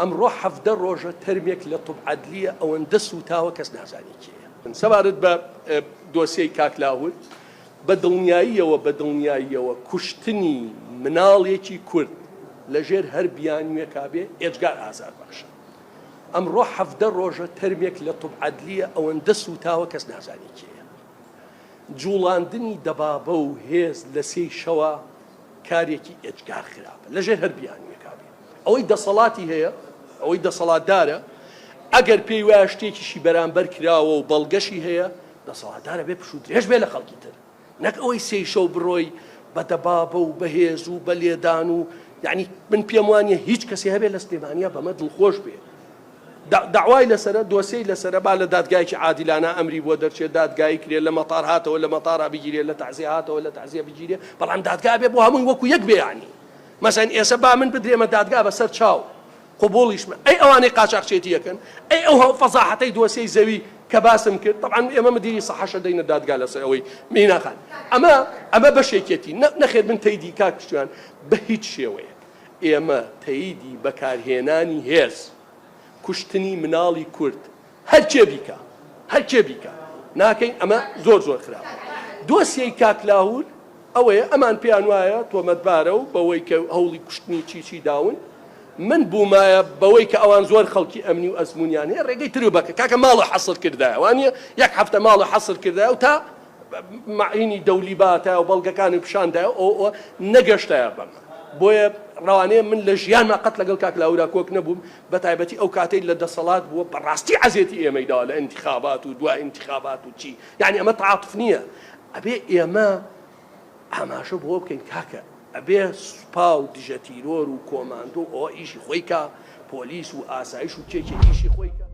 ئەمڕۆ 17 ڕۆژە تەرمێک لە طب عەدلیە ئەوەندە سووتاوە کەس نازانێ کێیە. سەبارەت بە دۆسیەی کاک لاهور، بە دڵنیاییەوە بە دڵنیاییەوە کوشتنی مناڵێکی کورد لە ژێر هەر بیانووێکا بێ ئێجگار ئازاربەخشە. ئەمڕۆ 17 ڕۆژە تەرمێک لە طب عەدلیە ئەوەندە سووتاوە کەس نازانێ کێیە. جوڵاندنی دەبابە و هێز لە سێی شەوا کارێکی ئێجگار خراپە لە ژێر هەر بیانوویەکا بێ. ئەوەی دەسەڵاتی هەیە، ئەوەی دەسەڵاتدارە، ئەگەر پێی وایە شتێکیشی بەرامبەر کراوە و بەڵگەشی هەیە، دەسەڵاتدارە بێ پشوودرێژ بێ لە خەڵکی تر، نەک ئەوەی سێی شەو بڕۆی بە دەبابە و بە هێز و بە لێدان و یانی من پێم وانیە هیچ کەسێ هەبێ لە سلێمانیا بەمە دڵخۆش بێ. دەعوای لەسەرە، دۆسیەی لەسەرە، با لە دادگایەکی عادیلانە ئەمری بۆ دەرچێت، دادگایی کرێ، لە مەتار هاتەوە لە مەتارا بگیرێ، لە تەعزیە هاتەوە لە تەعزیە بگیرێ، بەڵام دادگا ئەبێ بۆ هەمووی وەکو یەک بێ یانی مەسەن ئێسە با من بدرێمە دادگا بەسەر چاو قبوڵیشمە، ئەی ئەوانەی قاچاخچێتی ئەکەن، ئەی ئەو فەزاحەتەی دۆسیەی زەوی کە باسم کرد، تەبعەن ئێمە مدیری سەحەشە دەینە دادگا لەسەر ئەوەی مینا خان ئەمە ئەمە بەشێکێتی نەخێر من تەیدی کاک پشتیوان بە هیچ شێوەیەک ئێمە تەیدی بەکارهێنانی هێز، کوشتنی مناڵی کورد هەر کێ بیکا هەر کێ بیکا ناکەین ئەمە زۆر زۆر خراپە. دۆسیەی کاک لاهور ئەوەیە ئەمان پێیان وایە تۆمەتبارە و بەوەی کە هەوڵی کوشتنی چی چی داون من بوومایە بەوەی کە ئەوان زۆر خەڵکی ئەمنی و ئەزموونیان هەیە ڕێگەی تر بەکە کاکە ماڵە حەسر کردایە وانە یەک هەفتە ماڵە حەسر کردایە و تا مەعینی دەولی باتایە و بەڵگەکانی پیشاندایە ئەو ئەو نەگەشتایە بەمە بۆیە ڕەوانەیە من لە ژیانما قەت لەگەڵ کاک لاورا کۆک نەبووم بە تایبەتی ئەو کاتەی لە دەسەڵات بووە بەڕاستی عەزێتی ئێمەی داوە لە ئینتخابات و دوای ئینتخابات و چی یعنی ئەمە تعاطف نییە ئەبێ ئێمە ئاماژە بۆ بکەین کاکە ئەبێ سوپا و دژە تیرۆر و کۆماندۆ ئەوە ئیشی خۆی کا پۆلیس و ئاسایش و کێکێ ئیشی خۆی کە.